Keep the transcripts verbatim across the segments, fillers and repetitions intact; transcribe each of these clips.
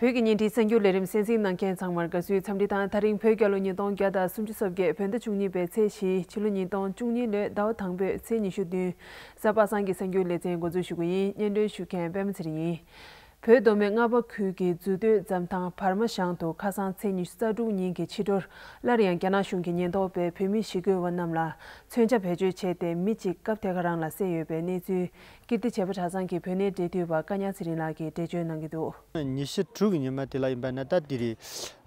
བོད་ཀྱི་བརྙན་འཕྲིན་གསར་འགྱུར་ལས་རིམ་གསན་གཟིགས་གནང་མཁན་ཚང་མར་དགའ་བསུའི་འཚམས་འདྲི་དང་། ད་རིང་བོད་རྒྱལ་ལོ་ཉིས་སྟོང་བརྒྱ་དང་སུམ་ཅུ་སོ་བརྒྱད་བོད་ཟླ་བཅུ་གཉིས་པའི་ཚེས་བཞི། ཕྱི་ལོ་ཉིས་སྟོང་བཅུ་གཉིས་ལོའི་ཟླ་བ་དང་པོའི་ཚེས་ཉི་ཤུ་བདུན། གཟའ་པ་སངས་ཀྱི་གསར་འགྱུར་ལེ་ཚན་འགོ་འཛུགས་ཞུ་གི་ཡིན། སྙན་སྒྲོན་ཞུ་མཁན་པད་མ་ཚེ་རིང་ཡིན། བོད་མདོ་སྨད་རྔ་བ་ཁུལ་གྱི་འཛུལ་སྡོད་འཛམ་ཐང་བར་མ་ཞང་དུ་ཁ་སང་ཚེས་ཉི་ཤུ་རྩ་དྲུག་ཉིན་གྱི་ཕྱི་དྲོར་སླར་ཡང་རྒྱ་ནག་གཞུང་གི་ཉེན་རྟོག་པས་བོད་མི་ཞི་རྒོལ་བ་རྣམས་ལ་མཚོན་ཆ་བེད་སྤྱོད་བྱས་ཏེ། མི་གཅིག་སྐབས་དེ་ག་རང་ལ་བསད་ཡོད་པའི་གནས་ཚུལ། ཀིརྟི་བྱེས་པ་གྲྭ་ཚང་གི་བོད་གནས་འབྲེལ་མཐུད་པ་ཀ་ཉ་ཚེ་རིང་ལགས་ཀྱིས་འགྲེལ་བརྗོད་གནང་གི་འདུག། ཉི་ཤུ་དྲུག་གི་ཉི་མ་དེ་ལ་ཡིན་པ་ན་ད་དེ་རེད།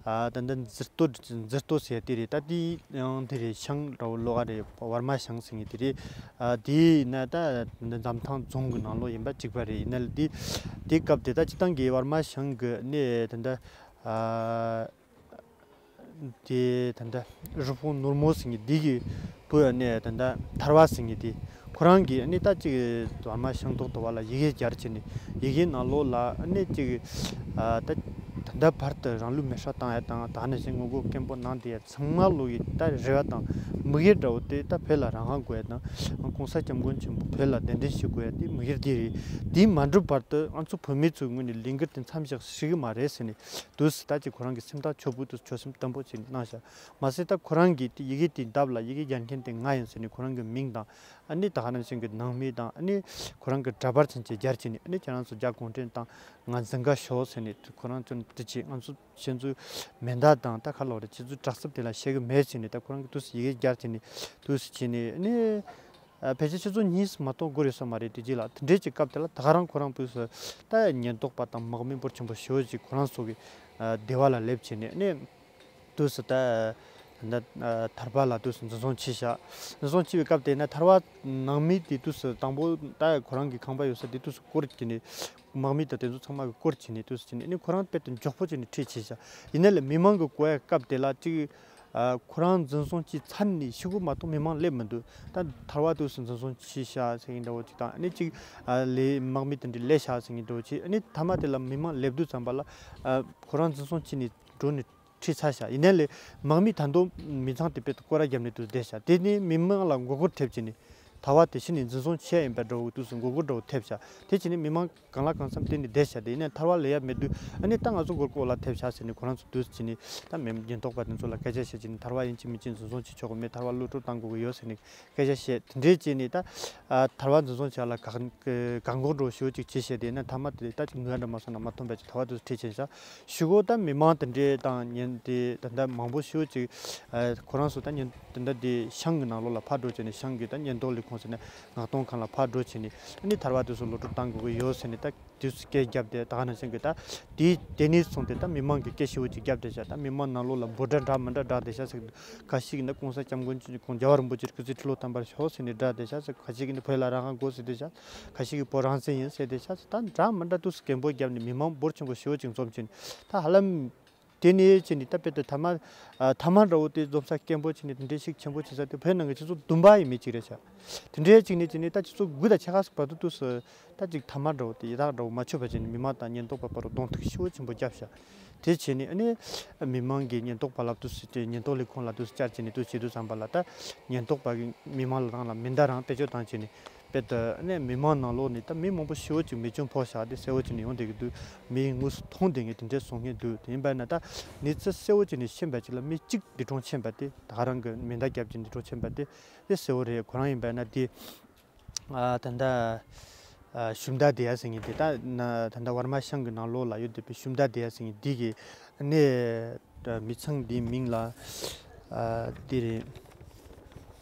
ཨ་ད་འདི་འཛུལ་སྡོད་འཛུལ་སྡོད་ཟེར་དེ་རེད། ད་དེ་ཡང་དེ་རེད། ཞང་འདྲ་བོ་ལོགས་ཀ་རེད། བར་མ་ཞང་ཟེར་མཁན་དེ་རེད། ཨ་དེ་ན་ད་འདི་འཛམ་ཐང་རྫོང་གི་ནང་ལོགས་ཡིན་པ་གཅིག་པ་རེད། ཡིན་ན་ལ་དེ་དེ་སྐབས་དེ་ད་སྤྱིར་བཏང་གི་བར་མ་ཞང་གི་གནས་དེ་འདྲ། ཨ་དེ་ད་ལྟ་རི་བོང་ནོར་མོ་ཟེར་མཁན་དེ་གི་བུ་ཨ་ནི་ད་ལྟ་ཐར་བ་ཟེར་མཁན་དེ། ཁོ་རང་གིས་ཨ་ནི་ད་ཅིག་བར་མ་ཞང་ཐོག་ཐོག་བ་ལ་ཡི་གེ་སྦྱར་བྱས་ནས། ཡི་གེ་ནང་ལོགས་ལ་ཨ་ནི་ཅིག་ཨ་ད་ད་ལྟ་བར་དུ་རང་ལུས་མེར་སྲེག་བཏང་ཡ་དང་། ད་ནང་བཞིན་ངོ་རྒོལ་སྐད་འབོད་གནང་བསྡད་ཡ་ཚང་མ་ལོག་གི་ད་རེ་བ་དང་དམིགས་ཡུལ་འདྲ་བོ་དེ། ད་བོད་ལ་རང་དབང་དགོས་ཡ་དང་། ༸གོང་ས་༸སྐྱབས་མགོན་ཆེན་པོ་བོད་ལ་གདན་འདྲེན་ཞུ་དགོས་ཡ་དེ་དམིགས་ཡུལ་དེ་རེད། དེ་མ་འགྲུབ་བར་དུ་ང་ཚོ་བོད་མི་ཚོའི་ངོས་ནས་ལས་འགུལ་དེ་མཚམས་བཞག་ཤེས་ཀྱི་མ་རེད་ཟེར་ནས། དུས་སུ་ད་ཅིག་ཁོ་རང་གི་སེམས་ཐག་ཆོད་པོ་དུས་ཆོད་སེམས་དམ་པོ་བྱས་ནས་གནང་ཤག། མ་ཟད་ད་ཁོ་རང་གིས་དེ་ཡི་གེ་དེའི་འདབས་ལ་ཡི་གེ་སྦྱར་མཁན་དེ་ང་ཡིན་ཟེར་ནས་ཁོ་རང་གི་མིང་དང་། ཨ་ནི་ད་ག་ནང་བཞིན་གྱི་ནང་མི་དང་། ཨ་ནི་ཁོ་རང་གི་འདྲ་པར་ཚུན་ཆད་སྦྱར་བྱས་ནས། ཨ་ནི་ཁྱེད་རང་ཚོ་རྒྱ་གུང་ཁྲན་ཏང་ང་འཛིན་ག་ཤོག་ཟེར་ནས་ཁོ་རང་ཚོ་འདི་བྱས། ང་ཚོ་ཁྱེད་ཚོའི་མེ་མདའ་དང་ད་ག་ལབ་རེད། ཁྱེད་ཚོའི་དྲག་རྩལ་དེ་ལ་བཤད་གི་མེད་ཟེར་ནས། ད་ཁོ་རང་གིས་དུས་སུ་ཡི་གེ་སྦྱར་བྱས་ནས་དུས་སུ་བྱས་ནས། ཨ་ནི་ཨ་ཕལ་ཆེར་ཆུ་ཚོད་གཉིས་སུ་མ་གཏོགས་འགོར་ཡོད་ས་མ་རེད། དེ་རྗེས་ལ་དེ་འདྲའི་ཅིག་སྐབས་དེ་ལ་ད་ག་རང་ཁོ་རང་དུས་སུ་ད་ཉེན་རྟོག་པ་དང་དམག་མི་འབོར་ཆེན་པོ་ཞེ་པོ་ཅིག་ཁོ་རང་ཚོ་གི་ཨ་སྡེ་བ་ལ་སླེབས་བྱས་ནས། ཨ་ནི་དུས་སུ་ད་ད་ཨ་ཐར་པ་ལ་དུས་སུ་འཛིན་བཟུང་བྱས་ཤག། འཛིན་བཟུང་བྱས་པའི་སྐབས་དེ་ན་ཐར་པ་ནང་མི་དེ་དུས་སུ་དང་པོ་ད་ཁོ་རང་གི་ཁང་པ་ཡོད་ས་དེ་དུས་སུ་བསྐོར་བྱས་ནས། དམག་མི་དང་དེ་ཚོ་ཚང་མ་གིས་བསྐོར་བྱས་ནས་དུས་སུ་བྱས་ནས། ཨ་ནི་ཁོ་རང་དཔེ་དེ་མགྱོགས་པོ་བྱས་ནས་ཁྲིད་བྱས་ཤག། ཡིན་ན་ལས་མི་མང་གིས་གོ་ཡ་སྐབས་དེ་ལ་ཅིག་ཨ་ཁོ་རང་འཛིན་བཟུང་བྱས་ཚར་ནས་ཤི་གོ་མ་གཏོགས་མི་མང་སླེབས་མི་འདུག། ད་ཐར་པ་དུས་སུ་འཛིན་བཟུང་བྱས་ཤག་ཟེར་མཁན་འདྲ་བོ་ཅིག་དང་། ཨ་ནི་ཅིག་ཨ་ལས་དམག་མི་དེ་འདྲས་སླེབས་ཤག་ཟེར་མཁན་འདྲ་བོ་ཅིག། ཨ་ནི་མཐའ་མ་དེ་ལ་མི་མང་སླེབས་དུས་ཙམ་པ་ལ་ཨ་ཁོ་རང་འཛིན་བཟུང་བྱས་ནས་འགྲོ་ནས་ཁྲིད་ཚར་ཤག། ཡིན་ན་ལས་དམག་མི་ད་དུང་མི་ཚང་དེ་དཔེ་སྐོར་ར་བརྒྱབ་ནས་དུས་བསྡད་ཤག། དེ་ནས་མི་མང་ལ་མགོ་སྐོར་ཐེབས་བྱས་ནས། ཐར་པ་དེ་ཕྱི་ནས་འཛིན་བཟུང་བྱས་ཡིན་པ་འདྲ་བོ་དུས་སུ་མགོ་སྐོར་འདྲ་བོ་ཐེབས་ཤག། དེ་བྱས་ནས་མི་མང་གང་ལ་གང་འཚམ་དེ་ནས་བསྡད་ཤག། དེ་ཡིན་ན་ཐར་པ་སླེབས་ཡ་མེད་དུས། ཨ་ནི་ད་ང་ཚོ་མགོ་སྐོར་ལ་ཐེབས་ཤག་ཟེར་ནས་ཁོ་རང་ཚོ་དུས་སུ་བྱས་ནས། ད་མི་ཉེན་རྟོག་པ་དེ་ཚོ་ལ་སྐད་ཆ་བཤད་བྱས་ནས། ཐར་པ་ཡིན་གཅིག་མིན་གཅིག་འཛིན་བཟུང་བྱེད་ཆོག་གི་མེད། ཐར་པ་གློད་བཀྲོལ་གཏང་དགོས་ཀྱི་ཡོད་ཟེར་ནས་སྐད་ཆ་བཤད། དེ་འདྲས་བྱས་ནས་ད་ཨ་ཐར་པ་འཛིན་བཟུང་བྱས་ལ་བཀག་བཀག་འགོག་འདྲ་བོ་ཞེ་པོ་ཅིག་བྱས་བྱས། དེ་ཡིན་ན་མཐའ་མ་དེ་ད་ཅིག་ནུས་པ་འདྲ་མ་སོང་ན་མ་ཐོན་པ་ཅིག་ཐར་པ་དེ་ཚོ་ཁྲིད་ཕྱིན་ཤག། ཤི་གོ་ད་མི་མང་དེ་འདྲས་དང་ཉེན་དེ་ད་ལྟ་མང་པོ་ཞེ་པོ་ཅིག་ཨ་ཁོ་རང་ཚོ་ད་ཉེན་དེ་འདྲ་དེ་ཞང་གི་ནང་ལོགས་ལ་ཕར་འགྲོ་བྱས་ནས། ཞང་གི་ད་ཉེན་རྟོག་ལས་ཁུངས་ཟེར་ན་མངགས་གཏོང་ཁང་ལ་ཕར་འགྲོ་བྱས་ནས། ཨ་ནི་ཐར་པ་དེ་ཚོ་གློད་བཀྲོལ་གཏང་དགོས་ཀྱི་ཡོད་ཟེར་ནས་ད་དུས་སུ་སྐད་བརྒྱབ་སྟེ། ད་ག་ནང་བཞིན་གྱི་ད་དེ་དེ་ནས་བཟུང་སྟེ་ད་མི་མང་གིས་སྐད་ཞེ་པོ་ཅིག་བརྒྱབ་བསྡད་ཤག། ད་མི་མང་ནང་ལོགས་ལ་འབོད་སྒྲ་འདྲ་མི་འདྲ་བསྒྲགས་བསྡད་ཤག་ཟེར་གྱི་འདུག། ཁ་ཤས་ཀྱིས་ནི་༸གོང་ས་༸སྐྱབས་མགོན་ཆེན་པོ་མཁྱེན། རྒྱལ་བ་རིན་པོ་ཆེར་སྐུ་ཚེ་ཁྲི་ལོ་བརྟན་པར་ཤོག་ཟེར་ནས་བསྒྲགས་བསྡད་ཤག་ཟེར། ཁ་ཤས་ཀྱིས་ནི་བོད་ལ་རང་དབང་དགོས་ཟེར་བསྡད་ཤག། ཁ་ཤས་ཀྱིས་བོད་རང་བཙན་ཡིན་ཟེར་བསྡད་ཤག་ཟེར། ད་འདྲ་མི་འདྲ་དུས་སུ་སྐད་འབོད་བརྒྱབ་ནས་མི་མང་འབོར་ཆེན་པོ་ཞེ་པོ་ཅིག་འཛོམས་བྱས་ནས། ད་ཧ་ལམ་དེ་ནས་བྱས་ནས་ད་དཔེ་དེ་ཐ་མ་ཨ་ཐ་མ་འདྲ་བོ་དེ་འཛོམས་ས། སྐད་འབོད་བྱས་ནས་དེ་འདྲས་ཤིག་ཆེན་པོ་བྱེད་ས་དེ་བོད་ནང་གི་ཆུ་ཚོད་བདུན་པ་ཡས་མས་ཅིག་རེད་ཤག། དེ་འདྲས་ཅིག་ནས་བྱས་ནས་ད་ཆུ་ཚོད་དགུ་དང་ཕྱེད་ཀ་ཟིག་བར་དུ་དུས་སུ་ད་ཅིག་ཐ་མ་འདྲ་བོ་དེ་ཡི་དྭགས་འདྲ་བོ་མ་ཆོད་པ་བྱས་ནས་མི་མང་དང་ཉེན་རྟོག་པ་བར་རུ་གདོང་ཐུག་ཞེ་པོ་ཆེན་པོ་བརྒྱབ་ཤག། དེ་བྱས་ནས་ཨ་ནི་མི་མང་གིས་ཉེན་རྟོག་པ་ལ་དུས་སུ་དེ་ཉེན་རྟོག་ལས་ཁུངས་ལ་དུས་སུ་བཅར་བྱས་ནས་དུས་བྱེད་དུས་ཙམ་པ་ལ། ད་ཉེན་རྟོག་པ་གིས་མི་མང་ལ་རང་ལ་མེ་མདའ་རང་བེད་སྤྱོད་བཏང་བྱས་ནས། དཔེ་དེ་ཨ་ནི་མི་མང་ནང་ལོགས་ནས་ད་མི་མང་པོ་ཞེ་པོ་ཅིག་མེ་སྐྱོན་ཕོག་ཤག། དེ་གསལ་པོ་བྱས་ནས་ཡོང་བསྡད་ཀྱི་འདུག། མིས་དངོས་སུ་མཐོང་བསྡད་མཁན་དེ་འདྲས་གསུང་མཁན་འདུག། དེ་ཡིན་པ་ན་ད་གནས་ཚུལ་གསལ་པོ་བྱས་ནས་ཤེས་པ་ཅིག་ལ་མི་གཅིག་འདས་གྲོངས་ཕྱིན་པ་དེ། ད་ག་རང་གིས་མེ་མདའ་བརྒྱབ་ཀྱིན་འདས་གྲོངས་ཕྱིན་པ་དེ་དེ་གསལ་པོ་རེད། ཁོ་རང་ཡིན་པ་ན་དེ་ཨ་ད་ལྟ་ཨ་ཤུམ་ད་དེ་ཡ་ཟེར་མཁན་དེ། ད་ན་ད་ལྟ་ཝར་མ་ཤང་གི་ནང་ལོགས་ལ་ཡོད་བསྡད་པའི་ཤུམ་ད་དེ་ཡ་ཟེར་མཁན་དེ་གི་ནས་མི་ཚང་དེའི་མིང་ལ་ཨ་དེ་རེད།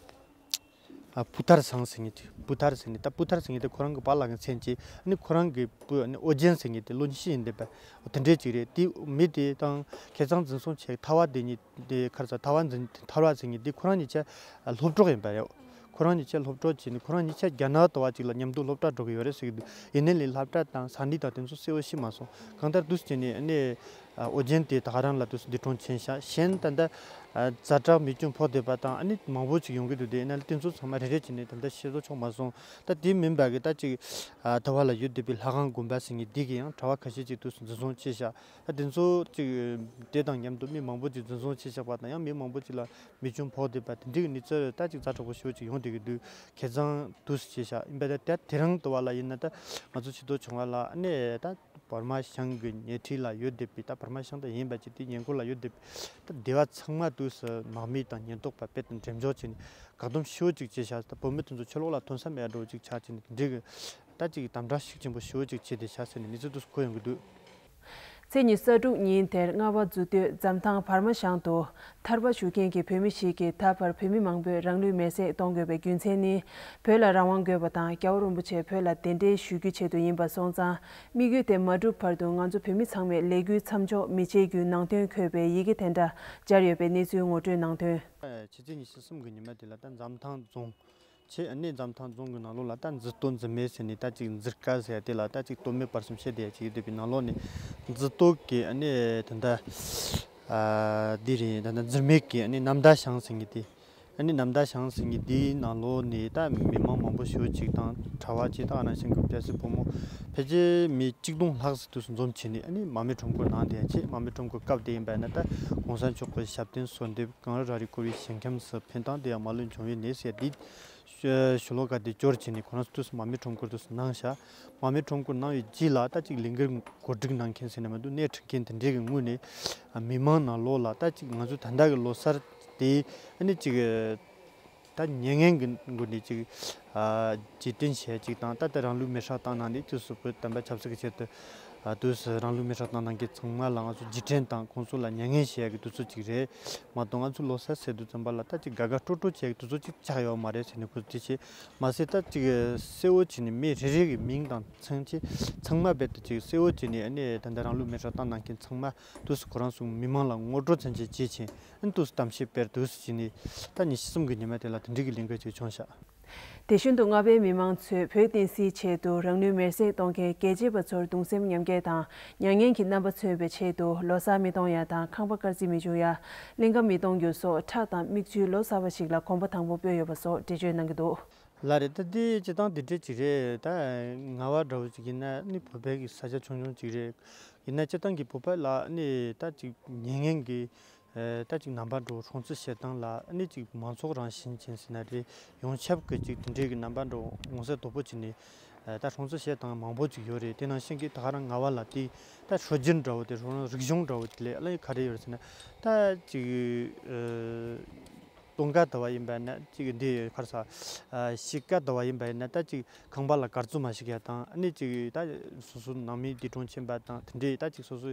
ཨ་པུ་ཐར་ཚང་ཟེར་མཁན་དེ། པུ་ཐར་ཟེར་མཁན་དེ། ད་པུ་ཐར་ཟེར་མཁན་དེ་ཁོ་རང་གི་པཱ་ལགས་ཀྱི་མཚན་ཅིག། ཨ་ནི་ཁོ་རང་གི་བུ་ཨ་ནི་ཨོ་རྒྱན་ཟེར་མཁན་དེ་ལོ་ཉི་ཤུ་ཡིན་བསྡད་པ་དེ་འདྲས་ཅིག་རེད། དེ་མི་དེ་དང་ཁ་སང་འཛིན་བཟུང་བྱས་ཐར་པ་དེ་གཉིས་དེ། ཁར་ས་ཐར་པ་འཛིན་ཐར་པ་ཟེར་མཁན་དེ་ཁོ་རང་གཉིས་ཆ་སློབ་གྲོགས་ཡིན་པ་རེད། ཁོ་རང་གཉིས་ཆ་སློབ་གྲོགས་བྱས་ནས་ཁོ་རང་གཉིས་ཆ་རྒྱ་ནག་ལྟ་བ་ཅིག་ལ་མཉམ་དུ་སློབ་གྲྭ་འགྲོ་གི་ཡོད་རེད་ཟེར་གྱི་འདུག། ཡིན་ནའི་ལས་སློབ་གྲྭ་དང་ས་གནས་དང་དེ་ཚོ་གསལ་པོ་ཤེས་མ་སོང་། གང་ལྟར་དུས་བྱས་ནས་ཨ་ནི་ཨོ་རྒྱན་དེ་ད་ག་རང་ལ་དུས་འདས་གྲོངས་ཕྱིན་ཤག། གཞན་ད་ལྟ་ ཛ་དྲག་མེ་སྐྱོན་ཕོག་བསྡད་པ་དང་ཨ་ནི་མང་པོ་ཅིག་ཡོང་གི་འདུག་དེ་ཡིན་ན་དེ་ཚོ་ཚང་མ་རེ་རེ་བྱས་ནས་ད་ལྟ་ཤེས་རྟོགས་བྱུང་མ་སོང་། ད་དེ་མིན་པ་གི་ད་ཅིག་ད་བར་ལ་ཡོད་བསྡད་པའི་ལྷ་ཁང་དགོན་པ་ཟེར་མཁན་འདི་གི་ཡང་གྲྭ་བ་ཁ་ཤས་ཅིག་དུས་སུ་འཛིན་བཟུང་བྱས་ཤག་ད་དེ་ཚོ་ཅིག་དེ་དང་མཉམ་དུ་མི་མང་པོ་ཅིག་འཛིན་བཟུང་བྱས་ཤག་པ་དང་ཡང་མི་མང་པོ་ཅིག་ལ་མེ་སྐྱོན་ཕོག་བསྡད་པ་དེ་འདྲའི་གི་གནས་ཚུལ་ད་ཅིག་ཛ་དྲག་པོ་ཞེ་པོ་ཅིག་ཡོང་བསྡད་ཀྱི་འདུག་ཁ་སང་དུས་སུ་བྱས་ཤག་ཡིན་པ་ད་དེ་རིང་དུ་བ་ལ་ཡིན་ན་ད་ང་ཚོ་ཤེས་རྟོགས་བྱུང་བ་ལ་ཨ་ནི་ད། བར་མ་ཞང་གི་ཉེ་འཁྲིས་ལ་ཡོད་བསྡད་པའི་ད་བར་མ་ཞང་དང་ཡིན་པ་ཅིག་དེ་ཉེ་འཁོར་ལ་ཡོད་བསྡད་པའི་ད་སྡེ་བ་ཚང་མ་དུས་སུ་དམག་མི་དང་ཉེན་རྟོག་པ་དཔེ་དང་འགྲེམས་འཇོག་བྱས་ནས་བཀག་སྡོམ་ཞེ་པོ་ཅིག་བྱས་ཤག་ད་བུད་མེད་དེ་ཚོ་ཕྱི་ལོགས་ལ་ཐོན་ས་མེད་འགྲོ་ཅིག་ཆགས་བྱས་ནས་འདི་གི་ད་ཅིག་དམ་དྲག་ཤུགས་ཆེན་པོ་ཞེ་པོ་ཅིག་བྱས་ཏེ་ཤག་ཟེར་ནས་གནས་ཚུལ་དུས་སུ་གོ་ཡོང་གི་འདུག་ཚེས་ཉི་ཤུ་རྩ་དྲུག་ཉིན་དེར་རྔ་བ་འཛུལ་སྡོད་འཛམ་ཐང་བར་མ་ཞང་དུ་ཐར་པ་ཞུ་མཁན་གྱི་བོད་མི་ཞིག་གིས་ད་བར་བོད་མི་མང་པོས་རང་ལུས་མེར་སྲེག་གཏོང་དགོས་པའི་རྒྱུ་མཚན་ནི། བོད་ལ་རང་དབང་དགོས་པ་དང་རྒྱལ་བ་རིན་པོ་ཆེ་བོད་ལ་གདན་འདྲེན་ཞུ་རྒྱུ་ཆེད་དུ་ཡིན་པ་སོང་ཙང་། དམིགས་ཡུལ་དེ་མ་འགྲུབ་བར་དུ་ང་ཚོ་བོད་མི་ཚང་མས་ལས་འགུལ་མཚམས་འཇོག་མི་བྱེད་རྒྱུའི་ནང་དོན་འཁོད་པའི་ཡི་གེ་དེ་འདྲ་སྦྱར་ཡོད་པའི་གནས་ཚུལ་ངོ་སྤྲོད་གནང་དོན། ཕྱི་ཚེས་ཉི་ཤུ་གསུམ་གྱི་ཉི་མ་དེ་ལ་ད་འཛམ་ཐང་རྫོང་ཆེ་ཨ་ནི་འཛམ་ཐང་རྫོང་གི་ནང་ལོགས་ལ་ད་འཛུལ་གཏོར་འཛུལ་མེར་ཟེར་ནས་ད་ཅིག་འཛུལ་དཀའ་ཟེར་ཡ་དེ་ལ་ད་ཅིག་སྟོད་སྨད་བར་གསུམ་བཤད་བསྡད་ཡ་ཅིག་ཡོད་དེ་བའི་ནང་ལོགས་ནས་འཛུལ་གཏོར་གྱི་ཨ་ནི་ད་ད་འདི་རེད། ད་ད་འཛུལ་མེར་གྱི་ཨ་ནི་ནམ་ཟླ་ཞང་ཟེར་མཁན་དེ། ཨ་ནི་ནམ་ཟླ་ཞང་ཟེར་མཁན་འདིའི་ནང་ལོགས་ནས་ད་མི་མང་མང་པོ་ཞེ་པོ་ཅིག་དང་གྲྭ་བ་ཅིག་དང་ཨ་ནང་བཞིན་གྱི་སྐྱ་སེར་ཕོ་མོ་ཕལ་ཆེར་མི་གཅིག་སྟོང་ལྷག་ཙམ་དུས་སུ་འཛོམས་བྱས་ནས་ཨ་ནི་མར་མེ་ཁྲོམ་སྐོར་གནང་བསྡད་ཡ་ཆེད་མར་མེ་ཁྲོམ་སྐོར་སྐབས་དེ་ཡིན་པ་ཡིན་ན་ད་གོང་ས་མཆོག་གི་ཞབས་བརྟན་གསོལ་འདེབས་གངས་རི་ར་རི་བསྐོར་བའི་ཞིང་ཁམས་སུ་ཕན་བཏགས་དེ་ཡང་མ་ལུས་འབྱུང་བའི་གནས་ཟེར་འདི་ཞུ་ལོ་ཀ་དེ་སྐྱོར་བྱས་ནས་ཁོ་རང་ཚོ་དུས་སུ་མར་མེ་ཁྲོམ་སྐོར་དུས་སུ་གནང་ཤག་མར་མེ་ཁྲོམ་སྐོར་གནང་བའི་རྗེས་ལ་ད་ཅིག་ལས་འགུལ་གོ་སྒྲིག་གནང་མཁན་ཟེར་ན་མི་འདུག་སྣེ་ཁྲིད་མཁན་དེ་འདྲས་ཀྱི་ངོས་ནས་མི་མང་ནང་ལོགས་ལ་ད་ཅིག་ང་ཚོ་ད་ལྟ་གི་ལོ་གསར་དེ་ཨ་ནི་ཅིག་ད་མྱ་ངན་གྱི་སྒོ་ནས་ཅིག་རྗེས་དྲན་བྱས་ཅིག་དང་ད་ལྟ་རང་ལུས་མེར་སྲེག་བཏང་གནང་དེ་དུས་སུ་བོད་བསྟན་པ་ཆབ་སྲིད་ཀྱི་ཆེད་དུ་དུས་སུ་རང་ལུས་མེར་སྲེག་བཏང་གནང་མཁན་ཚང་མ་ལ་ང་ཚོ་རྗེས་དྲན་དང་ཁོང་ཚོ་ལ་མྱ་ངན་བྱེད་ཡ་གི་དུས་ཚོད་ཅིག་རེད་མ་གཏོགས་ང་ཚོ་ལོ་གསར་ཟེར་དུས་ཙམ་པ་ལ་ད་ཅིག་དགའ་དགའ་སྤྲོ་སྤྲོ་བྱེད་ཡ་གི་དུས་ཚོད་ཅིག་ཆགས་ཡོད་མ་རེད་ཟེར་ནས་ཁོ་ཚོས་དེ་བྱས། མ་ཟད་ད་ཅིག་གསལ་བོ་བྱས་ནས་མི་རེ་རེ་གི་མིང་དང་མཚན་ཅི་ཚང་མ་རྦད་དེ་ཅིག་གསལ་བོ་བྱས་ནས་ཨ་ནི་ད་ལྟ་རང་ལུས་མེར་སྲེག་བཏང་གནང་མཁན་ཚང་མ་དུས་སུ་ཁོ་རང་ཚོ་མི་མང་ལ་ངོ་སྤྲོད་མཚན་ཅན་བྱེད་ཆེད་ཨ་ནི་དུས་སུ་གཏམ་བཤད་སྤེལ་དུས་སུ་བྱས་ནས་ད་ཉི་ཤུ་གསུམ་གི་ཉི་མ་དེ་ལ་དེ་འདྲའི་གི་ལས་འགུལ་ཅིག་བྱུང་ཤག་དེ་བཞིན་དུ་རྔ་བའི་མི་མང་ཚོས་བོད་བསྟན་སྲིད་ཆེད་དུ་རང་ལུས་མེར་སྲེག་གཏོང་མཁན་རྒྱལ་གཅེས་པ་ཚོར་གདུང་སེམས་མཉམ་སྐྱེད་དང་མྱ་ངན་གྱི་རྣམ་པ་མཚོན་པའི་ཆེད་དུ་ལོ་གསར་མི་གཏོང་ཡ་དང་ཁང་པ་དཀར་རྩི་མི་བྱུང་ཡ། གླིང་ཁ་མི་གཏོང་རྒྱུ་སོགས་ཁྲག་དང་མིག་ཆུའི་ལོ་གསར་པ་ཞིག་ལ་གོམ་པ་དང་པོ་སྤོས་ཡོད་པ་སོགས་འགྲེལ་བརྗོད་གནང་གི་འདུག་ལགས་རེད། ད་འདི་སྤྱིར་བཏང་འདི་འདྲས་ཅིག་རེད། ད་རྔ་བ་འདྲ་བོ་ཅིག་ཡིན་ན་ནི་བོད་པའི་གི་ས་ཆ་ཆུང་ཆུང་ཅིག་རེད། ཡིན་ན་སྤྱིར་བཏང་གི་བོད་པ་ལ་ནི་ད་ཅིག་ཉེ་ངན་གི་ད་ཅིག་རྣམ་པ་འདྲ་བོ་སྲུང་བརྩི་བྱེད་སྟངས་ལ་ནི་ཅིག་མང་ཚོགས་རང་བཞིན་ཅན་ཟེར་ན་རེད། ཡོངས་ཁྱབ་གི་ཅིག་དེ་འདྲས་གི་རྣམ་པ་འདྲ་བོ་མངོན་གསལ་དོད་པོ་བྱས་ནས་ད་སྲུང་བརྩི་བྱེད་སྟངས་མང་པོ་ཅིག་ཡོད་རེད། དེ་ནང་བཞིན་གི་ད་ག་རང་རྔ་བ་ལ་དེ་ད་སྲོལ་རྒྱུན་འདྲ་བོ་དེ་རིག་གཞུང་འདྲ་བོ་དེ་ལས་ཨ་ལ་ག་རེ་ཡོད་རེད་ཟེར་ན་ད་ཅིག་སྟོན་ཁ་དུ་བ་ཡིན་པ་ན་ཅིག་འདི་གར་ས་ཤིག་ཀ་དུ་བ་ཡིན་པ་ཡིན་ན་ད་ཅིག་ཁང་པ་ལ་གར་བཙུགས་མ་ཞིག་ཡ་དང་ཨ་ནི་ཅིག་ད་སོ་སོ་ནང་མི་འདས་གྲོངས་ཕྱིན་པ་དང་དེ་འདྲའི་ད་ཅིག་སོ་སོའི་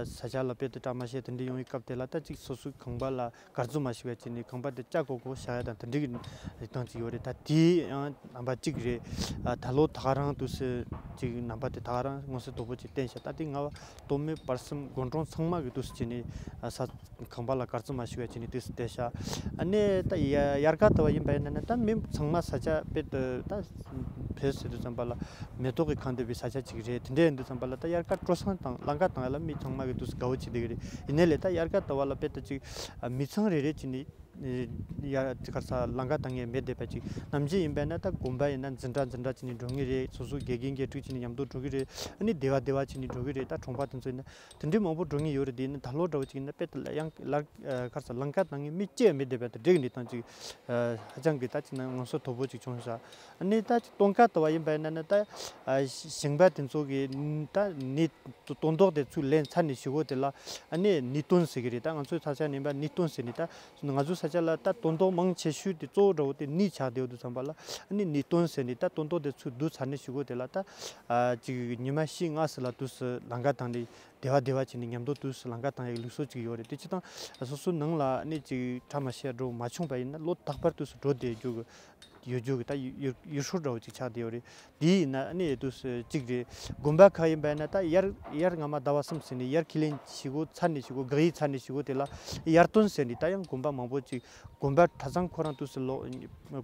ས་ཆ་ལ་དཔེ་དེ་བཀྲ་མ་ཤིས་དེ་འདྲའི་ཡོང་བའི་སྐབས་དེ་ལ་ད་ཅིག་སོ་སོའི་ཁང་པ་ལ་གར་བཙུགས་མ་ཞིག་ཡ་བྱས་ནས་ཁང་པ་དེ་ལྕགས་སྒོར་སྒོར་བཞག་ཡ་དང་དེ་འདྲའི་གི་རིགས་སྟངས་ཅིག་ཡོད་རེད། ད་དེའི་ཡང་རྣམ་པ་གཅིག་རེད། ད་ལོ་ད་ག་རང་དུས་སུ་ཅིག་རྣམ་པ་དེ་ད་ག་རང་མངོན་གསལ་དོད་པོ་ཅིག་བསྟན་ཤག་ད་དེ་རྔ་བ་སྟོད་སྨད་བར་གསུམ་དགོན་གྲོང་ཚང་མ་གི་དུས་སུ་བྱས་ནས་ས་ཁང་པ་ལ་གར་བཙུགས་མ་ཞུ་བ་བྱས་ནས་དུས་སུ་བསྡད་ཤག་ཨ་ནི་ད་ཡ་དབྱར་ཁ་དུ་བ་ཡིན་པ་ཡིན་ན་ནི་ད་མི་ཚང་མ་ས་ཆ་དཔེ་དུ་ད་བོད་ཟེར་དུས་ཙམ་པ་ལ་མེ་ཏོག་གིས་གང་བསྡད་པའི་ས་ཆ་ཅིག་རེད། དེ་འདྲ་ཡིན་དུས་ཙམ་པ་ལ་ད་དབྱར་ཁ་སྤྲོ་བསང་དང་ལང་ཀ་བཏང་ཡ་ལ་མི་ཚང་མ་གི་དུས་སུ་དགའ་བོ་བྱེད་བསྡད་ཀྱི་རེད། ཡིན་ནའི་ལས་ད་དབྱར་ཁ་དུ་བ་ལ་དཔེ་ད་ཅིག་མི་ཚང་རེ་རེ་བྱས་ནས་ཡ་གར་ས་ལང་ཀ་བཏང་ཡས་མེད་བསྡད་པ་ཅིག་ནམ་རྒྱུན་ཡིན་པ་ན་ད་དགོན་པ་ཡིན་ན་འཛིན་གྲྭ་འཛིན་གྲྭ་བྱས་ནས་འགྲོ་ངེས་རེད། སོ་སོ་དགེ་རྒན་དགེ་ཕྲུག་བྱས་ནས་མཉམ་དུ་འགྲོ་གི་རེད། ཨ་ནི་སྡེ་བ་སྡེ་བ་བྱས་ནས་འགྲོ་གི་རེད། ད་གྲོང་པ་དེ་ཚོ་ཡིན་ན། དེ་འདྲའི་མང་པོ་འགྲོ་ངེས་ཡོད་རེད། དེ་ནི་ད་ལོ་འདྲ་བོ་ཅིག་ཡིན་ན་དཔེ་ད་ལ་ཡང་ལར་ཁར་ས་ལང་ཀ་བཏང་ངེས་མི་སྐྱེ་མེད་བསྡད་པ་དང་འདྲ་གི་གནས་སྟངས་ཅིག་ཧ་ཅང་གི་ད་ཅིག་ན་ངོ་སོ་དོད་པོ་ཅིག་བྱུང་ཤག་ཨ་ནི་ད་ཅིག་སྟོན་ཁ་དུ་བ་ཡིན་པ་ཡིན་ན་ནི་ད་ཞིང་པ་དེ་ཚོ་གི་ད་ནི་སྟོན་ཐོག་དེ་ཚུར་ལེན་ཚར་ནས་ཞུ་གོ་དེ་ལ་ཨ་ནི་ནི་སྟོན་ཟེར་གི་རེད། ད་ང་ཚོའི་ས་ཆ་ནས་པ་ནི་སྟོན་ཟེར་ནི་ད་ང་ཚོའི་ས་ཆ་ལ་ད་སྟོན་ཐོག་མང་ཆེ་ཤོས་དེ་གཙོ་བོ་འདྲ་བོ་དེ་ནི་ཆགས་བསྡད་ཡོད་དུས་ཙམ་པ་ལ་ཨ་ནི་ནི་སྟོན་ཟེར་ནི་ད་སྟོན་ཐོག་དེ་ཚུར་བསྡུ་ཚར་ནས་ཞུ་གོ་དེ་ལ་ད་ཅིག་ཉི་མ་བཞི་ལྔ་ཙམ་ལ་དུས་སུ་ལང་ཀ་བཏང་ནས། སྡེ་བ་སྡེ་བ་བྱས་ནས་མཉམ་དུ་དུས་སུ་ལང་ཀ་བཏང་ཡག་ལུགས་སྲོལ་ཅིག་ཡོད་རེད། དེ་སྤྱིར་བཏང་སོ་སོའི་ནང་ལ་ནི་ཅིག་ཁྲ་མ་ཤེས་འགྲོ་མ་བྱུང་བ་ཡིན་ན་ལོ་རྟག་པར་དུས་སུ་འགྲོ་བསྡད་རྒྱུ་གི་ཡོད་རྒྱུ་གི་ད་ཡུལ་ཡུལ་སྲོལ་འདྲ་བོ་ཅིག་ཆགས་བསྡད་ཡོད་རེད། དེ་ཡིན་ན་ནི་དུས་སུ་གཅིག་རེད། དགོན་པ་ཁག་ཡིན་པ་ཡིན་ན་ད་དབྱར་དབྱར་སྔ་མ་ཟླ་བ་གསུམ་ཟིན་ནས་དབྱར་ཁས་ལེན་བྱེད་སྒོ་ཚར་ནས་བྱེད་སྒོ་དགག་ཡིག་ཚར་ནས་བྱེད་སྒོ་དེ་ལ་དབྱར་སྟོན་ཟེར་ནས་ད་ཡང་དགོན་པ་མང་པོ་ཅིག་དགོན་པ་གྲྭ་ཚང་ཁོ་རང་དུས་སུ་ལོ་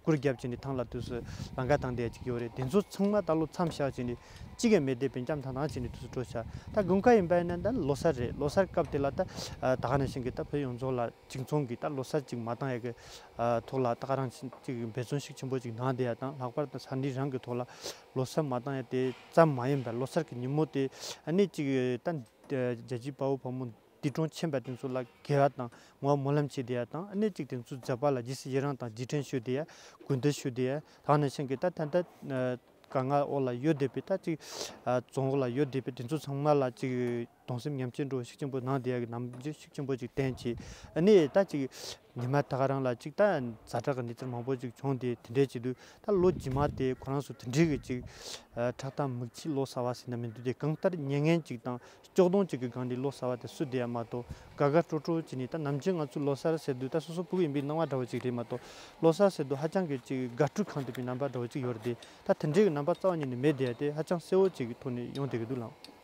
གུར་རྒྱབ་བྱས་ནས་ཐང་ལ་དུས་སུ་ལང་ཀ་བཏང་བསྡད་ཅིག་ཡོད་རེད། དེ་ཚོ་ཚང་མ་ད་ལོ་མཚམས་བཞག་བྱས་ནས་གཅིག་ཀྱང་མེད་བསྡད་པའི་འཇམ་ཐང་ཐང་བྱས་ནས་དུས་སུ་འགྲོ་ཤག་ད་དགུན་ཁ་ཡིན་པ་ཡིན་ ནས་ད་ལོ་གསར་རེད། ལོ་གསར་སྐབས་དེ་ལ་ད་ད་ག་ནང་བཞིན་གྱི་ད་བོད་ཡོངས་རྫོགས་ལ་གཅིག་མཚུངས་ཀྱི་ད་ལོ་གསར་ཅིག་མ་བཏང་ཡ་གི་ཐོག་ལ་ད་ག་རང་ཅིག་འབད་བརྩོན་ཤུགས་ཆེན་པོ་ཅིག་གནང་བསྡད་ཡ་དང་། ལྷག་པར་དུ་ས་གནས་རང་གི་ཐོག་ལ་ལོ་གསར་མ་བཏང་ཡ་དེ་ཙམ་མ་ཡིན་པར་ལོ་གསར་གྱི་ཉིན་མོ་དེ་ཨ་ནི་ཅིག་ད་རྒྱལ་གཅེས་དཔའ་བོ་དཔའ་མོ་འདས་གྲོངས་ཕྱིན་པ་དེ་ཚོ་ལ་དགེ་བ་དང་བསྔོ་བ་སྨོན་ལམ་བྱེད་བསྡད་ཡ་དང་། ཨ་ནི་གཅིག་དེ་ཚོ་མཛད་པ་ལ་རྗེས་སུ་ཡི་རང་དང་རྗེས་དྲན་ཞུ་བསྡད་ཡ། གུས་འདུད་ཞུ་བསྡད་ཡ། ད་ག་ནང་བཞིན་གྱི་ད་ད་ལྟ་དཀའ་ངལ་འོག་ལ་ཡོད་བསྡད་པའི་ད་ཅིག་རྫོང་འོག་ལ་ཡོད་བསྡད་པའི་དེ་ཚོ་ཚང་མ་ལ་ཅིག་གདུང་སེམས་མཉམ་སྐྱེད་འགྲོ་ཤུགས་ཆེན་པོ་གནང་བསྡད་ཡ་གི་ནམ་རྒྱུན་ཤུགས་ཆེན་པོ་ཅིག་བསྟན་བྱས། ཨ་ནི་ད་ཅིག་ཉི་མ་ད་ག་རང་ལ་ཅིག་ད་ཛ་དྲག་གི་གནས་ཚུལ་མང་པོ་ཅིག་བྱུང་སྟེ། དེ་འདྲའི་བྱེད་དུས་ད་ལོ་རྗེས་མ་དེ་ཁོ་རང་ཚོ་དེ་འདྲའི་གི་ཅིག་ཁྲག་དང་མིག་ཆུའི་ལོ་གསར་བ་ཟེར་ན་མི་འདུག་སྟེ། གང་ལྟར་མྱ་ངན་ཅིག་དང་སྐྱོ་གདུང་ཅིག་གི་སྒང་ནས་ལོ་གསར་བ་དེ་བསུ་བསྡད་ཡ་མ་གཏོགས། དགའ་དགའ་སྤྲོ་སྤྲོ་བྱས་ནས། ད་ནམ་རྒྱུན་ང་ཚོ་ལོ་གསར་ཟེར་དུས་ད་སོ་སོ་ཕྲུ་གུ་ཡིན་པའི་སྣང་བ་འདྲ་བོ་ཅིག་རེད་མ་གཏོགས། ལོ་གསར་ཟེར་དུས་ཧ་ཅང་གི་ཅིག་དགའ་སྤྲོས་གང་ཐུབ་པའི་རྣམ་པ་འདྲ་བོ་ཅིག་ཡོད་རེད་དེ། ད་དེ་འདྲའི་གི་རྣམ་པ་རྩ་བ་ཉིད་ནས་མེད་བསྡད་ཡ་དེ་ཧ་ཅང་གསལ་བོ་ཅིག་གི་ཐོག་ནས་ཡོང་བསྡད་ཀྱི་འདུག་ལགས།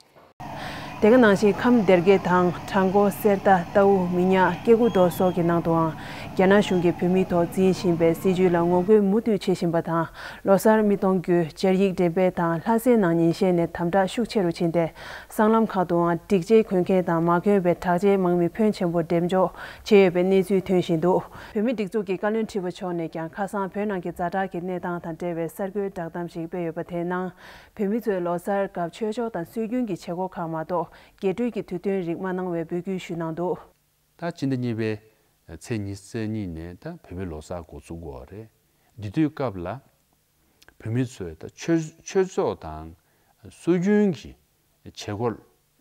དེ་ག་ནང་བཞིན་ཁམས་སྡེ་དགེ་དང་བྲག་འགོ། གསེར་རྟ། རྟའུ། མི་ཉག་སྐྱེ་རྒུ་མདོ་སོགས་ཀྱི་ནང་དུའང་རྒྱ་ནག་གཞུང་གིས་བོད་མིའི་ཐོག་འཛིན་བཞིན་པའི་སྲིད་བྱུས་ལ་ངོ་རྒོལ་མུ་མཐུད་བྱེད་བཞིན་པ་དང་། ལོ་གསར་མི་གཏོང་རྒྱུ། སྦྱར་ཡིག་འགྲེམས་སྤེལ་དང་ལྷ་སའི་ནང་ཉིན་ཤས་ནས་དམ་དྲག་ཤུགས་ཆེ་རུ་ཕྱིན་ཏེ། སྲང་ལམ་ཁག་ཏུའང་སྒྲིག་ཆས་གོན་མཁན་དང་མ་གོན་པའི་དྲག་ཆས་མང་མི་ཕོན་ཆེན་པོ་འགྲེམས་འཇོག་བྱས་ཡོད་པའི་གནས་ཚུལ་ཐོན་བཞིན་འདུག། བོད་མིའི་སྒྲིག་འཛུགས་ཀྱི་བཀའ་བློན་ཁྲི་པ་མཆོག་ནས་ཀྱང་ཁ་སང་བོད་ནང་གི་ཛ་དྲག་གི་གནས་སྟངས་དང་འབྲེལ་བའི་གསར་འགོད་བསྒྲགས་གཏམ་ཞིག་སྤེལ་ཡོད་པ་དེའི་ནང་། བོད་མི་ཚོས་ལོ་གསར་སྐབས་ཆོས་ཕྱོགས་དང་སྲོལ་རྒྱུན་གྱི་བྱེད་སྒོ་ཁག་མ་གཏོགས། རྒྱས་སྤྲོས་ཀྱི་དུས་སྟོན་རིགས་མ་གནང་བའི་འབོད་སྐུལ་ཞུས་གནང་འདུག། ད་སྤྱི་ཟླ་གཉིས་པའི་ཚེས་ཉི་ཤུ་རྩ་གཉིས་ནས་ད་བོད་མིའི་ལོ་གསར་འགོ་ཚུགས་ཀྱི་ཡོད་རེད། འདི་དུས་སྐབས་ལ་བོད་མི་ཚོས་ད་ཆོས་ཆོས་ཚོགས་དང་སྲོལ་རྒྱུན་གྱི་བྱེད་སྒོ་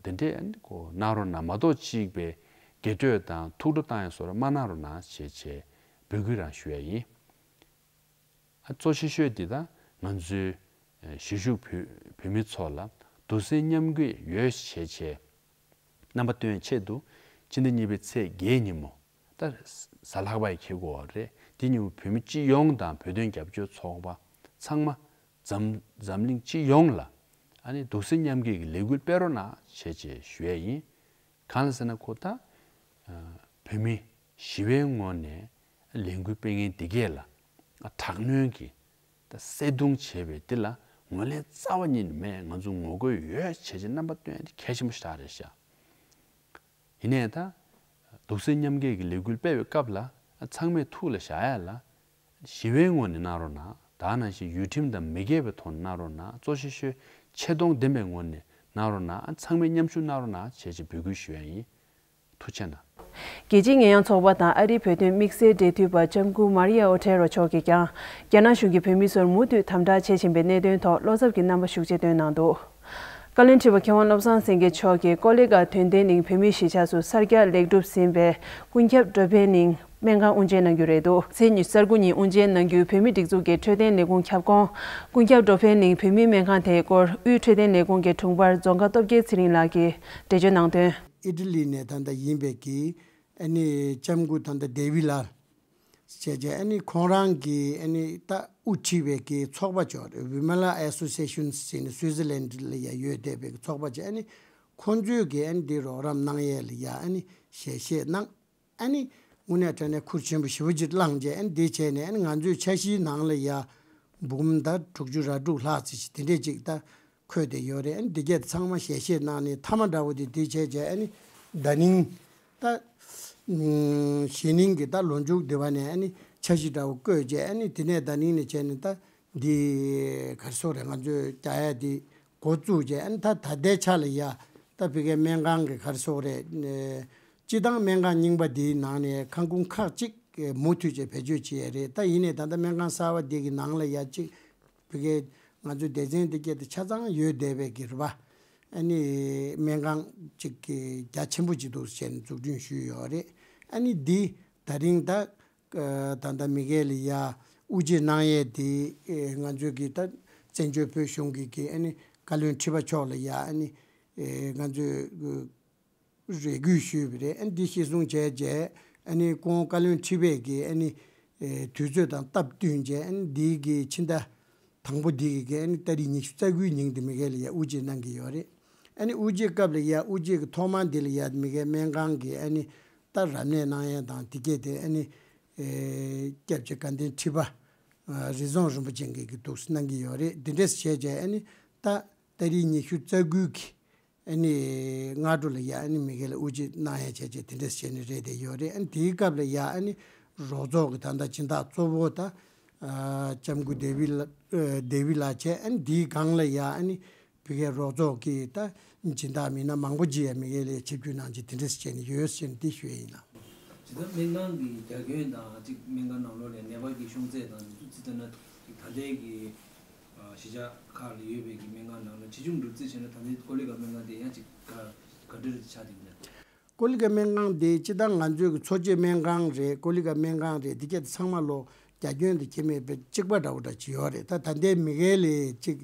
འདི་འདྲས་ཁོ་གནང་རོགས་གནང་། མ་གཏོགས་གཅིག་པའི་རྒྱས་སྤྲོས་དང་ཐུགས་སྤྲོ་བཏང་ཡ་སོགས་མ་གནང་རོགས་གནང་ཞེས་བྱས་འབོད་སྐུལ་རང་ཞུ་ཡ་ཡིན། ཨ་གཙོ་ཆེ་ཤོས་འདི་ད་ང་ཚོའི་ཨ་གཞིས་བཞུགས་བོད་བོད་མི་ཚོ་ལ་གདུང་སེམས་མཉམ་སྐྱེད་ཡོད་བྱས་བྱས་རྣམ་པ་སྟོན་ཆེད་དུ། ཕྱི་ཟླ་གཉིས་པའི་ཚེས་བརྒྱད་ཉིན་མོ་ད་གཟའ་ལྷག་པ་ཡི་འཁེལ་གྱི་ཡོད་རེད། དེ་ཉིན་མོ་བོད་མི་སྤྱི་ཡོངས་དང་བོད་དོན་རྒྱབ་སྐྱོར་ཚོགས་པ་ཚང་མ་འཛམ་འཛམ་གླིང་སྤྱི་ཡོངས་ལ་ཨ་ནི་གདུང་སེམས་མཉམ་སྐྱེད་ཀྱི་ལས་འགུལ་སྤེལ་རོགས་གནང་བྱས་བྱས་ཞུ་ཡས་ཡིན། གང་ལ་ཟེར་ན་ཁོ་ད་ཨ་བོད་མི་ཞི་བའི་ངོས་ནས་ལས་འགུལ་སྤེལ་མཁན་འདི་གས་ལ་ཨ་དྲག་གནོན་གྱི་ད་བསད་རྡུང་བྱས་པའི་འདི་ལ་ངོས་ལེན་རྩ་བ་ཉིད་ནས་མེད། ང་ཚོ་ངོ་རྒོལ་ཡོད་བྱས་བྱས་རྣམ་པ་སྟོན་ཡ་འདི་གལ་ཆེན་པོ་ཞིག་རེད་ཤག། ཡིན་ནའི་ད་གདུང་སེམས་མཉམ་སྐྱེད་ཀྱི་ལས་འགུལ་སྤེལ་བའི་སྐབས་ལ་ཚང་མས་ཐུགས་ལ་བཞག་ཡ་ལ་ཞི་བའི་ངོས་ནས་གནང་རོགས་གནང་། ད་ནང་བཞིན་ཡུལ་ཁྲིམས་དང་མི་འགལ་བའི་ཐོག་ནས་གནང་རོགས་གནང་། གཙོ་ཆེ་ཤོས་ཆེ་མཐོང་ལྡན་པའི་ངོས་ནས་གནང་རོགས་གནང་། ཚང་མས་མཉམ་ཞུགས་གནང་རོགས་གནང་བྱས་བྱས་འབོད་སྐུལ་ཞུ་ཡ་ཡིན། ཐུགས་རྗེ་གནང་། རྒྱལ་སྤྱིའི་ཉེས་ཡངས་ཚོགས་པ་དང་ཨ་རིའི་བོད་དོན་དམིགས་བསལ་འབྲེལ་མཐུད་པ་ལྕམ་སྐུ་མཱ་རི་ཡ་ཨོ་ཐེ་རོ་མཆོག་གིས་ཀྱང་རྒྱ་ནག་གཞུང་གིས་བོད་མི་ཚོར་མུ་མཐུད་དམ་དྲག་བྱེད་བཞིན་པའི་གནད་དོན་ཐོག་བློ་འཚབ་ཀྱི་རྣམ་པ་ཤུགས་ཆེ་བཏོན་གནང་འདུག། བཀའ་བློན་ཁྲི་པ་མཁས་དབང་བློ་བཟང་སེང་གེ་མཆོག་གིས་ཀོ་ལི་གྷལ་དོན་ལྡན་གླིང་བོད་མིའི་གཞིས་ཆགས་སུ་གསར་རྒྱག་ལེགས་གྲུབ་ཟིན་པའི་ཀུན་ཁྱབ་འགྲོ་ཕན་གླིང་སྨན་ཁང་དབུ་འབྱེད་གནང་རྒྱུ་རེད་འདུག། ཚེས་ཉི་ཤུ་རྩ་དགུ་ཉིན་དབུ་འབྱེད་གནང་རྒྱུའི་བོད་མིའི་སྒྲིག་འཛུགས་ཀྱི་འཕྲོད་བསྟེན་ལས་ཁུངས་ཁྱབ་ཁོངས་ཀུན་ཁྱབ་འགྲོ་ཕན་གླིང་བོད་མིའི་སྨན་ཁང་དེའི་སྐོར་དབུས་འཕྲོད་བསྟེན་ལས་ཁུངས་ཀྱི་དྲུང་འཕར་རྫོང་དགའ་སྟོབས་རྒྱལ་ཚེ་རིང་ལགས་ཀྱིས་འགྲེལ་བརྗོད་གནང་དོན། ཨི་ཊ་ལི་ནས་ད་ལྟ་ཡིན་པའི་གི་ཨ་ནི་ལྕམ་སྐུ་ད་ལྟ་ཌེ་ཝི་ལགས་བྱས་རྗེས་ཨ་ནི་ཁོང་རང་གི་ཨ་ནི་ད་དབུ་ཁྲིད་པའི་གི་ཚོགས་པ་ཅིག་ཡོད་རེད། Wimala Association ཟེར་ནས་སུའི་ཙི་ལན་ལ་ཡ་ཡོད་བསྡད་པའི་གི་ཚོགས་པ་ཅིག། ཨ་ནི་ཁོང་ཚོས་གི་ཨ་ནི་འདི་རོགས་རམ་གནང་ཡས་ལ་ཡ་ཨ་ནི་ཞལ་བཞེས་གནང་། ཨ་ནི་དངོས་གནས་དྲང་གནས་ཁུར་ཆེན་པོ་ཞེ་པོ་ཅིག་བླངས་རྗེས་ཨ་ནི་འདི་བྱས་ནས་ཨ་ནི་ང་ཚོའི་འཆར་གཞིའི་ནང་ལ་ཡ་འབུམ་ད་དྲུག་ཅུ་ར་དྲུག་ལྷག་ཙམ་ཞིག་དེ་འདྲས་ཅིག་ད་འཁོད་བསྡད་ཡོད་རེད། ཨ་ནི་འདི་གས་ཚང་མ་ཞལ་བཞེས་གནང་ནས་མཐའ་མ་འདྲ་བོ་དེ་འདི་བྱས་རྗེས་ཨ་ནི་ཟླ་ནིང་ད་གཞེས་ནིང་གི་ད་ལོ་མཇུག་འདི་བ་ནས་ཨ་ནི་འཆར་གཞི་འདྲ་བོ་བཀོད་རྗེས་ཨ་ནི་དེ་ནས་ཟླ་ནིང་ནས་བྱས་ནས་ད་འདི་ག་རེ་ཟེར་དགོས་རེད། ང་ཚོས་རྒྱག་ཡ་འདི་འགོ་བཙུགས་རྗེས་ཨ་ནི་ད་ད་ལྟའི་ཆ་ལ་ཡ་ད་ཕ་གིའི་སྨན་ཁང་གི་ག་རེ་ཟེར་དགོས་རེད། སྤྱི་བཏང་སྨན་ཁང་རྙིང་པ་འདིའི་ནང་ནས་ཁང་ཁུངས་ཁག་ཅིག་མུ་མཐུད་བྱས་བེད་སྤྱོད་བྱེད་ཡས་རེད། ད་ཡིན་ནའི་ད་ལྟ་སྨན་ཁང་གསར་བ་འདི་གི་ནང་ལ་ཡ་ཅིག་ཕ་གིའི་ང་ཚོའི་སྡེ་ཚན་འདི་སྐད་དུ་ཆ་ཚང་ཡོད་བསྡད་པའི་གི་རེད་པ། ཨ་ནི་སྨན་ཁང་ཅིག་གི་རྒྱ་ཆེན་པོ་ཅིག་འདུག་ཟེར་ནས་འཛུགས་སྐྲུན་ཞུས་ཡོད་རེད། ཨ་ནི་འདི་ད་རིང་ད་ད་ལྟ་མི་སྒེར་ལ་ཡ་དབུ་འབྱེད་གནང་ཡས་དེ་ང་ཚོའི་གི་ད་བཙན་བྱོལ་བོད་གཞུང་གི་གི་ཨ་ནི་བཀའ་བློན་ཁྲི་པ་མཆོག་ལ་ཡ་ཨ་ནི་ང་ཚོས་རེ་སྐུལ་ཞུས་པ་རེད། ཨ་ནི་འདི་གཞིར་བཟུང་བྱས་རྗེས་ཨ་ནི་སྐུ་ངོ་བཀའ་བློན་ཁྲི་པས་གི་ཨ་ནི་དུས་ཚོད་དང་སྟབས་བསྟུན་བྱས་ཨ་ནི་འདི་གི་ཕྱི་ཟླ་དང་པོ་འདི་གི་གི་ཨ་ནི་ཏ་རིག་ཉི་ཤུ་རྩ་དགུའི་ཉིན་དེ་མི་སྒེར་ལ་ཡ་དབུ་འབྱེད་གནང་གི་ཡོད་རེད། ཨ་ནི་དབུ་འབྱེད་སྐབས་ལ་ཡ་དབུ་འབྱེད་ཀྱི་ཐོག་མ་འདི་ལ་ཡ་མི་སྒེར་སྨན་ཁང་གི་ཨ་ནི་ད་རབ་གནས་གནང་ཡས་དང་དེ་གས་དེ་ཨ་ནི་སྐྱབས་རྗེ་དགའ་ལྡན་ཁྲི་པ་རི་རྫོང་རིན་པོ་ཆེ་གིས་གི་འདུག་སེ་གནང་གི་ཡོད་རེད། འདི་འདྲས་བྱས་རྗེས་ཨ་ནི་ད་ཏ་རིག་ཉི་ཤུ་རྩ་དགུ་གི་ ཨ་ནི་སྔ་དྲོ་ལ་ཡ་ཨ་ནི་མི་སྒེར་ལ་དབུ་འབྱེད་གནང་ཡ་བྱས་བྱས་དེ་འདྲས་བྱས་ནས་རེད་དེ་ཡོད་རེད། ཨ་ནི་དེའི་སྐབས་ལ་ཡ་ཨ་ནི་རོགས་ཚོགས་ཀྱི་ད་ལྟ་སྦྱིན་བདག་གཙོ་བོ་ད་ཨ་ལྕམ་སྐུ་ཌེ་བིད་ལགས་ཨ་ཌེ་བིད་ལགས་བྱས། ཨ་ནི་དེའི་སྒང་ལ་ཡ་ཨ་ནི་ཕ་གིའི་རོགས་ཚོགས་ཀྱི་ད་སྦྱིན་བདག་མི་སྣ་མང་པོ་ཅིག་ཡ་མི་སྒེར་ལ་ཆིབས་བསྒྱུར་གནང་བྱས་དེ་འདྲས་བྱས་ནས་ཡོད་ཟེར་ནས་དེ་ཞུ་ཡ་ཡིན་ལགས། ཇི་ལྟར་སྨན་ཁང་གི་རྒྱ་ཁྱོན་དང་གཅིག་སྨན་ཁང་ནང་ལོགས་ལ་ནད་པ་གི་ཤོང་ཚད་དང་དེ་ཚོ་རྩིས་ལྟར་ན་གཅིག་ད་ལྟའི་གི་ཨ་གཞིས་ཆགས་ཁག་ལ་ཡོད་པའི་གི་སྨན་ཁང་ནང་ལ་ཆེ་ཆུང་སྒྲུབ་རྩིས་བྱས་ན་ད་ལྟའི་ཀོ་ལི་ག་སྨན་ཁང་དེ་ཡང་གཅིག་ག་ག་འདྲ་རེ་ཆགས་བསྡད་ཡོད་ན། ཀོ་ལི་ག་སྨན་ཁང་དེ་སྤྱིར་བཏང་ང་ཚོའི་གི་འཚོ་བྱེད་སྨན་ཁང་རེད། ཀོ་ལི་ག་སྨན་ཁང་རེད། འདི་ག་དེ་ཚང་མ་ལོ་རྒྱ་ཁྱོན་དེ་ཁྱད་མེད་པའི་གཅིག་པ་འདྲ་བོ་འདྲ་ཅིག་ཡོད་རེད། ད་ད་ལྟའི་མི་སྒེར་ལ་གཅིག་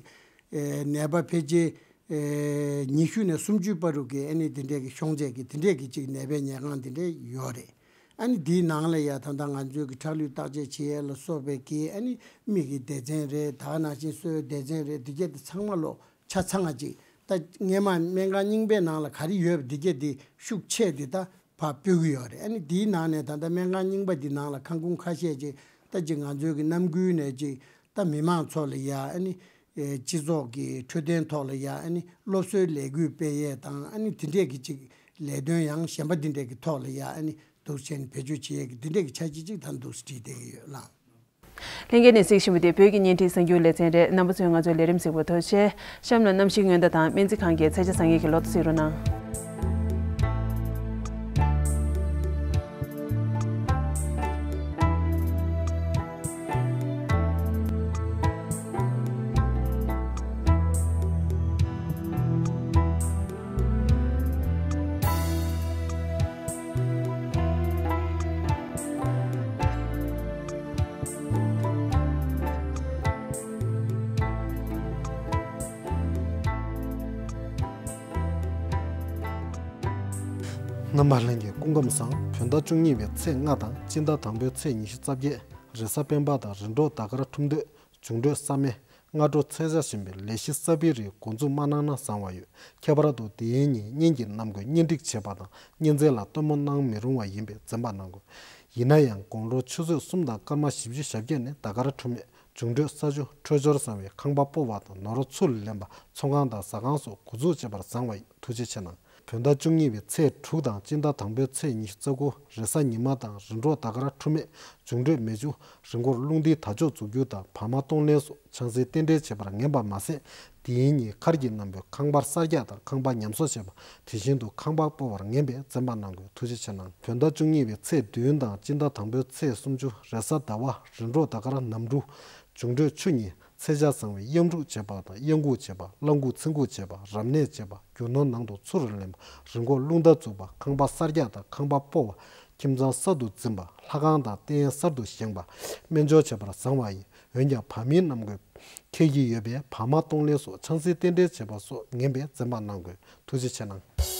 ཨེ་ནད་པ་ཕལ་ཆེར་ཨེ་ཉི་ཤུ་ནས་སུམ་ཅུའི་བར་དུ་གི་ཨ་ནི་དེ་འདྲས་ཀྱི་ཤོང་ཚད་ཀྱི་དེ་འདྲས་ཀྱི་གཅིག་ནད་པའི་ཉལ་ཁང་དེ་འདྲས་ཡོད་རེད། ཨ་ནི་དེའི་ནང་ལ་ཡ་ད་ལྟ་ང་ཚོའི་གི་ཁྲག་ལུད་བརྟག་དཔྱད་བྱེད་ཡས་ལ་སོགས་པའི་གི་ཨ་ནི་མིག་གི་སྡེ་ཚན་རེད། ད་ག་ནང་བཞིན་སོའི་སྡེ་ཚན་རེད། འདི་ག་དེ་ཚང་མ་ལོ་ཆ་ཚང་བ་ཅིག་ད་སྔས་མ་སྨན་ཁང་རྙིང་པའི་ནང་ལ་ག་རེ་ཡོད་པ་འདི་ག་དེ་ཤུགས་ཆེ་དེ་ད་ཕར་སྤོ་གི་ཡོད་རེད། ཨ་ནི་དེའི་ནང་ནས་ད་ལྟ་སྨན་ཁང་རྙིང་པ་འདི་ནང་ལ་ཁང་ཁུངས་ཁ་ཤས་ཅིག་ད་ཅིག་ང་ཚོའི་གི་ནམ་རྒྱུན་ནས་ཅིག་ད་མི་མང་ཚོ་ལ་ཡ་ཨ་ནི་ཨེ་སྤྱི་ཚོགས་ཀྱི་འཕྲོད་བསྟེན་ཐོག་ལ་ཡ་ཨ་ནི་སློབ་གསོའི་ལས་འགུལ་སྤེལ་ཡས་དང་། ཨ་ནི་དེ་འདྲས་ཀྱི་ཅིག་ལས་དོན་ཡང་གཞན་པ་འདི་འདྲས་ཀྱི་ཐོག་ལ་ཡ་ཨ་ནི་འདུག་བྱས་ནས་བེད་སྤྱོད་བྱེད་ཡས་ཀྱི་འདི་འདྲས་ཀྱི་འཆར་གཞི་ཅིག་ད་འདུག་སེ་བྲིས་བསྡད་ཀྱི་ཡོད་ལགས། ལྷན་རྒྱས་ནས་གཟིགས་བཞིན་པ་དེ་བོད་ཀྱི་བརྙན་འཕྲིན་གསར་འགྱུར་ལེ་ཚན་རེད། རྣམ་པ་ཚོས་ང་ཚོའི་ལས་རིམ་གཟིགས་པར་ཐུགས་རྗེ་ཆེ། གཤམ་ལ་གནམ་གཤིས་སྔོན་བརྡ་དང་སྨན་རྩིས་ཁང་གི་ཚད་ཆ་བཟང་ངན་གྱི་ལོ་ཐོ་གཟིགས་རོགས་གནང་། རྣམ་པ་ལྷན་རྒྱས་སྐུ་ཁམས་བཟང་། བོད་ཟླ་བཅུ་གཉིས་པའི་ཚེས་ལྔ་དང་སྤྱི་ཟླ་དང་པོའི་ཚེས་ཉི་ཤུ་རྩ་བརྒྱད། རེས་གཟའ་སྤེན་པ་དང་རིམ་གྲོ་ཟླ་སྐར་འཁྲུངས་དུས་འབྱུང་འཕྲོད་གསར་མའི་སྔ་དྲོ་ཚེས་ཆ་བཞིན་པའི་ལས་གཞི་གསར་པའི་རིགས་འགོ་འཛུགས་མ་གནང་ན་བཟང་བ་ཡོད། ཁྱད་པར་དུ་དེའི་ཉིན་གཉེན་གྱི་རྣམ་ཀུན་གཉེན་སྒྲིག་བྱེད་པ་དང་གཉེན་ཚན་ལ་སྟོན་མོ་གནང་མི་རུང་བ་ཡིན་པས་འཛེམ་པ་གནང་དགོས། ཡིན་ན་ཡང་དགུང་ལོ་ཆུ་ཚོད་གསུམ་དང་སྐར་མ་བཞི་བཅུ་ཞེ་བརྒྱད་ནས་ཟླ་སྐར་འཁྲུངས་མས། འབྱུང་འཕྲོད་ས་ཆུ་འཕྲོད་སྦྱོར་བཟང་བའི་ཁང་པ་སྤོ་བ་དང་ནོར་ཚུར་ལེན་པ། ཚོང་ཁང་དང་ཟ་ཁང་སོགས་འགོ་འཛུགས་བྱེད་པར་བཟང་བ་ཡིན། ཐུགས་རྗེ་ཆེ་གནང་། བོད་ཟླ་བཅུ་གཉིས་པའི་ཚེས་དྲུག་དང་སྤྱི་ཟླ་དང་པོའི་ཚེས་ཉི་ཤུ་རྩ་དགུ། རེས་གཟའ་ཉི་མ་དང་རིམ་གྲོ་ཟླ་སྐར་འཁྲུངས་མས། འབྱུང་འཕྲོད་མེ་ཆུ། རི་མགོར་རླུང་རྟའི་དར་ལྕོག་འཛུགས་རྒྱུ་དང་བར་མ་གཏོང་ལེན་སོགས་ཆང་སའི་རྟེན་འབྲེལ་བྱེད་པར་ངན་པ་མ་ཟད། དེའི་ཉིན་མཁར་གྱི་རྣམ་པའི་ཁང་པར་གསར་རྒྱག་དང་ཁང་པ་ཉམས་གསོ་བྱེད་པ། དེ་བཞིན་དུ་ཁང་པ་སྤོ་བར་ངན་པས་འཛེམ་པ་གནང་དགོས། ཐུགས་རྗེ་ཆེ་གནང་། བོད་ཟླ་བཅུ་གཉིས་པའི་ཚེས་བདུན་དང་སྤྱི་ཟླ་དང་པོའི་ཚེས་སུམ་ཅུ། རེས་གཟའ་ཟླ་བ། རིམ་གྲོ་ཟླ་སྐར་ནམ་འབྲུག། འབྱུང་འཕྲོད་ཆུ་གཉིས། ཚེས་ཆ་བཟང་བའི་གཡམ་འབྲུག་བྱེད་པ་དང་གཡང་འགུག་བྱེད་པ། བླ་འགུག་ཚེ་འགུག་བྱེད་པ། རབ་གནས་བྱེད་པ། རྒྱུ་ནོར་ནང་དུ་ཚུར་ལེན་པ། རི་མགོར་རླུང་རྟ་འཛུགས་པ། ཁང་པ་གསར་རྒྱག་དང་ཁང་པ་སྤོ་བ། ཁྱིམ་ཚང་གསར་དུ་འཛིན་པ། ལྷ་ཁང་དང་རྟེན་གསར་དུ་བཞེངས་པ། སྨན་སྦྱོར་བྱེད་པར་བཟང་བ་ཡིན། འོན་ཀྱང་བར་མའི་རྣམ་ཀུན་འཁེལ་གྱི་ཡོད་པས་བར་མ་གཏོང་ལེན་སོགས་ཆང་སའི་རྟེན་འབྲེལ་བྱེད་པ་སོགས་ངན་པས་འཛེམ་པ་གནང་དགོས། ཐུགས་རྗེ་ཆེ་གནང་།